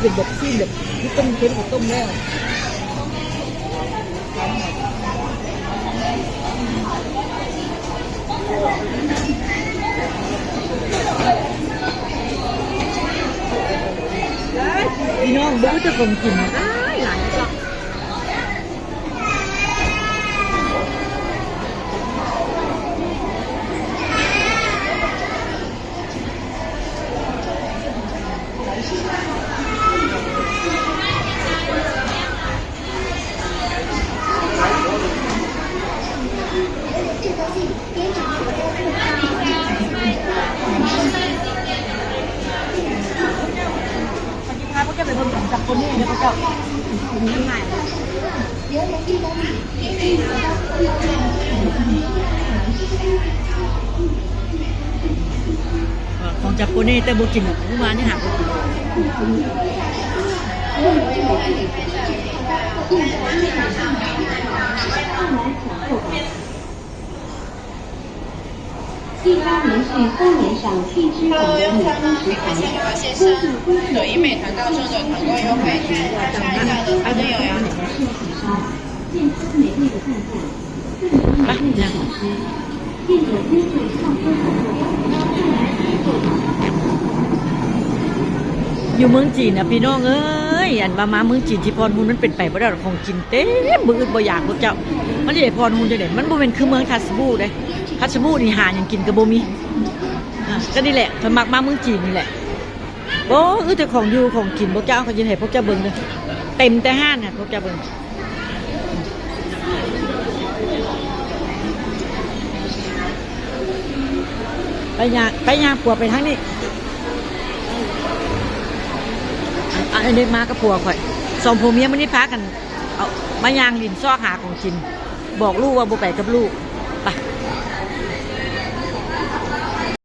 ເປັນແບບຊີ້ນແບບທີ່ຕົ້ມ ເຄັມເຂົ້າຕົ້ມແລ້ວ. ພີ່ນ້ອງ ເບິ່ງແຕ່ຂອງກິນ ຫຼາຍໆ. ພາພວກເຈົ້າໄປເບິ່ງຂອງຈັບໂປເນ່ເດີພວກເຈົ້າ. ຂອງຈັບໂປເນ່ແຕ່ບໍ່ກິນດອກ ມື້ວານນີ້ຫາບໍ່ກິນ. 第八名是三连赏荔枝网的美味食堂，根据估计，这是一家餐厅的店铺的市场销，健康美丽的赞赞，更加美味的小吃。店主亲自创新创作，带来丰富的 ຢູ່ເມືອງຈີນນະ ພີ່ນ້ອງເອີຍ ອັນວ່າມາເມືອງຈີນທີ່ຜ່ອນຮຸນ ມັນເປັນໄປບໍ່ໄດ້ດອກ ຂອງກິນເຕັມ ບໍ່ອຶດບໍ່ຢາກພວກເຈົ້າ. ມັນຊິໄດ້ຜ່ອນຮຸນຈັ່ງໃດ? ມັນບໍ່ແມ່ນຄືເມືອງທັດສະບູເດ້. ທັດສະບູນີ້ຫາຫຍັງກິນກໍບໍ່ມີ. ອ່າ ກໍນີ້ແຫຼະ ຂ້ອຍມັກມາເມືອງຈີນນີ້ແຫຼະ. ໂອ້ ອຶດແຕ່ຂອງຢູ່ຂອງກິນພວກເຈົ້າ. ຂ້ອຍຊິໃຫ້ພວກເຈົ້າເບິ່ງເດີ ເຕັມແຕ່ຮ້ານນະ ພວກເຈົ້າເບິ່ງ. ໄປຍ່າງ ໄປຍ່າງປົວໄປທາງນີ້. ອັນ ອັນນີ້ມາກັບຜົວຂ້ອຍ ສອງຜົວເມຍມື້ນີ້ພາກັນເອົາມາຍ່າງຫຼິ້ນຊອກຫາຂອງກິນ. ບອກລູກວ່າບໍ່ໄປກັບລູກ. ໄປ